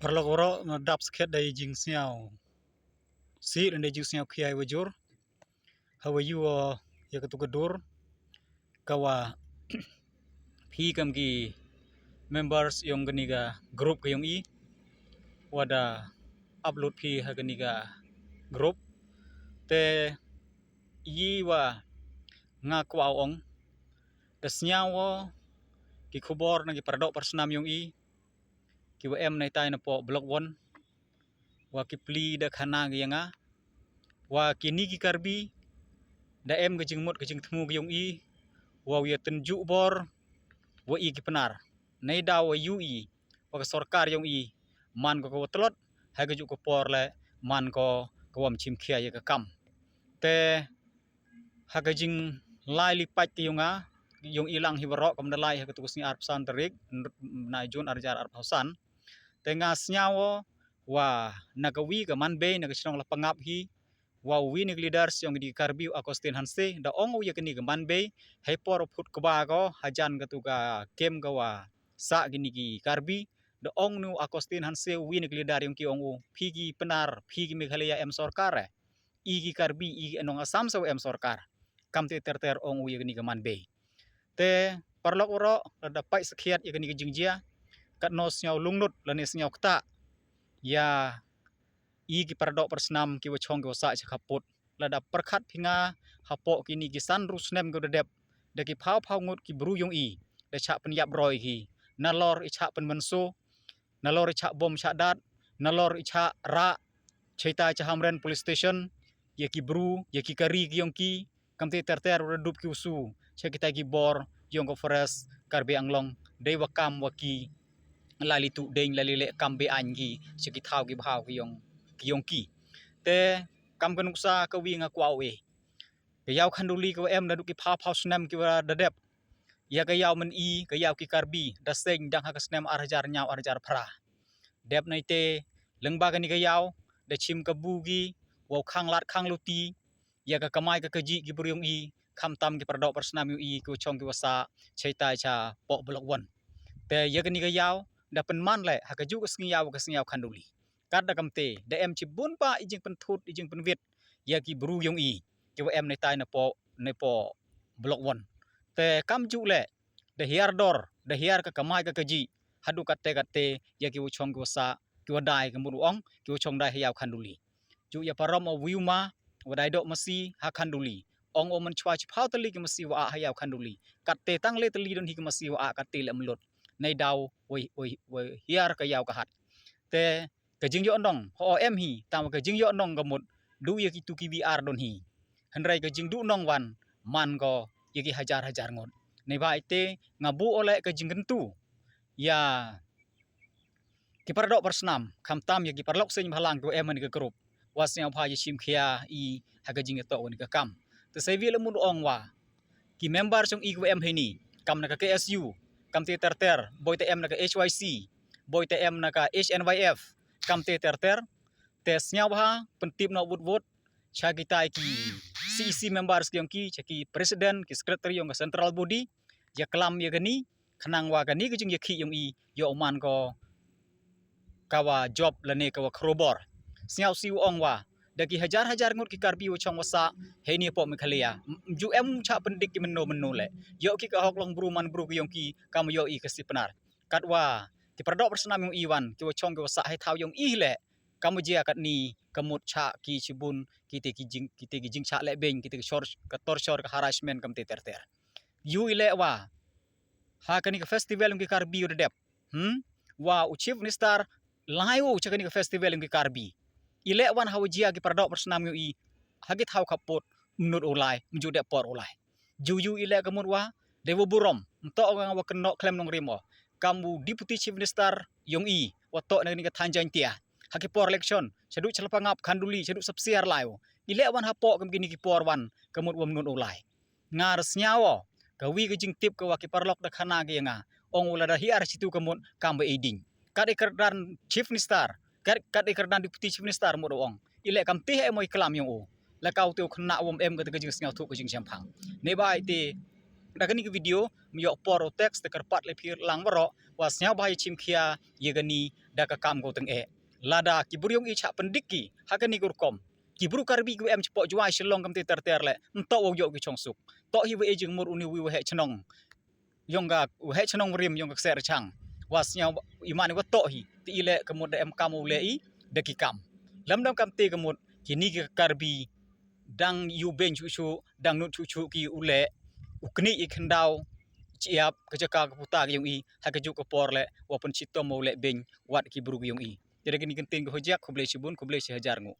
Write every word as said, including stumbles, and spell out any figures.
Paralok waroh, nga dap skhet da i jingsngew sih, da i jingsngew khia i wa jur. Hawa yu o ya ka tu ka dur ka wa phi kam ki members yong kani ka group ka yong i, wa da upload phi ha kani ka group. Te i wa nga kwah ong, da sngew o ki khubor na ki paradoh parasnam yong i ki wa em naitai na poh Block One, wa ki pli da khana ki ya nga, wa kini ki Karbi da em ka jingmut ka jingthmu ka yong i, wa u ya tynjuh bor wa i ki Pnar. Neidaw wa yu i wa ka sorkar yong i man ko ka wa tlot, ha ka juh ka por le man ko ka wa mchim khia ya ka kam. Te ha ka jinglai li pait ka yong nga, yong i lang hi waroh, kam da lai ha ka tu ka sngi arphew san tarik na June arhajar arphew san. Te nga sngew o wa na ka wi ka manbei na ka shnong Lapangap hi, wa u wi na ki leaders yong kini ki Karbi, u Augustine Hanse, da ong u ya kani ka manbei, hei por u phut kba ko hajan ka tu ka kem ka wa sah kini ki Karbi, da ong nu Augustine Hanse, u wi na ki leader yong ki, ong u, phi ki Pnar, phi ki Meghalaya em sorkar eh. I ki Karbi, i ki nong Assam sa em sorkar. Kam te ter ter ong u ya kani ka manbei. Te paralok waroh, lada pait skhet ya kani ka jingjia, katno sngew lungnud lane sngew ktah ya i ki paradoh parasnam ki wa chong ki wa sah cha khaput. Lada pyrkhat phi nga hapoh kini ki san ru snem ki wa da dep, da ki phaw phaw ngut ki bru yong i da chah pynyap roi ki, nalor i chah pynmynsaw, nalor i chah bom chah dat, nalor i chah rah chaitai cha Hamren Police Station ya ki bru, ya ki kari ki yong ki. Kam te ter ter wa da dup ki u su cha kitai ki bor yong ka forest Karbi Anglong, dei wa kam wa ki la li tuh deng, la li leh kam be-aiñ ki cha ki thaw ki bhaw ki yong ki, yong ki. Te kam ka nuksa ka wi nga kwah u e, ka yaw Khanduli ka wa em naduh ki phaw phaw snem ki wa da dep, ya ka yaw myn i ka yaw ki Karbi da seng dang ha ka snem arhajar ñiaw arhajar phra. Dep naite, lyngba kani ka yaw da chim kabu ki wa u khang lad khang luti ya ka kamai ka kajih ki bru yong i, khamtam ki paradoh parasnam yong i ki wa chong ki wa sah chaitai cha poh Block One. Te ya kani ka yaw da pynman le ha ka juh ka sngi yaw ka sngi yaw Khanduli. Kat da kam te da em chibun pa i jingpynthut i jingpynwit ya ki bru yong i ki wa em neitai na poh, na poh Block One. Te kam juh le da hiar dor, da hiar ka kamai ka kajih haduh katte katte ya ki wa chong ki wa sah, ki wa dai, ka mut u ong, ki wa chong dai ha yaw Khanduli. Juh ya parom o wi u ma wa dai doh masi ha Khanduli, ong o man chwa chiphaw tylli ki masi wa ah ha yaw Khanduli. Katte tang le tylli don hi ki masi wa ah, katte le mlut. Neidaw wa, wa, wa hiar ka yaw ka hat. Te ka jingyoh nong ho o em hi, tang wa ka jingyoh nong ka mut du ya ki tu ki wi ar don hi. Hynrei ka jingduh nong wan man ko ya ki hajar hajar ngut. Nei ba ite nga buh o le ka jingkyntu ya ki paradoh parasnam, khamtam ya ki paralok seng bhalang ki wa em ha kani ka group, wa sngewbha ya chim khia i ha ka jingyatoh kani ka kam. Te sa wi le mut ong wa ki member chong i ki wa em heini, kam na ka K S U, kam te ter ter, boi te em na ka H Y C, boi te em na ka H N Y F, kam te ter ter. Te sngewbha pyntip noh wut wut cha kitai ki C E C members ki yong ki, cha ki president, ki secretary yong ka central body, ya klam ya kani, khnang wa kani ka jingyakhih yong i yoh man ko ka wa jop lane ka wa khrobor. Sngewsih u ong wa da ki hajar hajar ngut ki Karbi wa chong wa sah heini poh Meghalaya, m-, m-, ju em chah pyndik ki mynno mynno le. Yoh ki ka hok long bru man bru ki yong ki, kam yoh i ka sipnar. Katwa ki paradoh parasnam yong i wan ki wa chong ki wa sah hei thaw yong i le, kam jia katni ka mut chah ki chibun kite ki jing, kite ki jingchah leh beng, kite ki shor, ka torture, ka harassment, kam te ter ter. Yu i le wa ha kani ka festival yong ki Karbi u da dep, hmm, wa u Chief Minister lai u cha kani ka festival yong ki Karbi. I le wan ha wa jia ki paradoh parasnam yong i ha ki thaw khaput, mynno u lai, mynno dep por u lai. Ju yu i le ka mut wa dei wa burom, mynta nga wa kynnoh khlem nongrim o, kam u Deputy Chief Minister yong i wa toh na kani ka thaiñ Jaintia ha ki por election, shaduh Chhalapangap, Khanduli, shaduh Sapsiar lai u. I le wan hapoh kam kini ki por wan ka mut wa mynno u lai. Nga da sngew o ka wi ka jingtip ka wa ki paralok da khana ki ya nga, ong u lada hiar chitu ka mut kam wa i ding. Kat i kyrdan Chief Minister, kat, kat i kyrdan Deputy Chief Minister mut u ong. I le kam te ha em o i klam yong u. La ka u te u khynnah wa em ka te ka jingsngewthuh ka jingshemphang. Nei ba ite da kani ka video, ym yoh por u text, te kyrpad le phi lang waroh wa sngewbha ya chim khia ya kani da ka kam ko teng eh. Lada ki bru yong i chah pyndik ki ha kani ka rukom, ki bru Karbi ki em chapoh Jowai Shillong kam te ter ter le, nto wa yoh ki chongsuk. To hi wa e jingmur uni wi wa heh chnong yong ka, wa heh chnong rim yong ka kser chang. Wa snya iman wa to hi ti i le ka mut da em kam u le i da ki kam. Lam dam kam te ka mut kini ki Karbi dang yu ben chu chu, dang nut chu chu ki u le u kni i khndaw chiap ka jaka ka puta ka yong i ha ka juk ka por le wa pun chitom u le ben wat ki bru ka yong i. Jadi kini kyntin ka hojak, khublei shibun, khublei shi hajar ngu.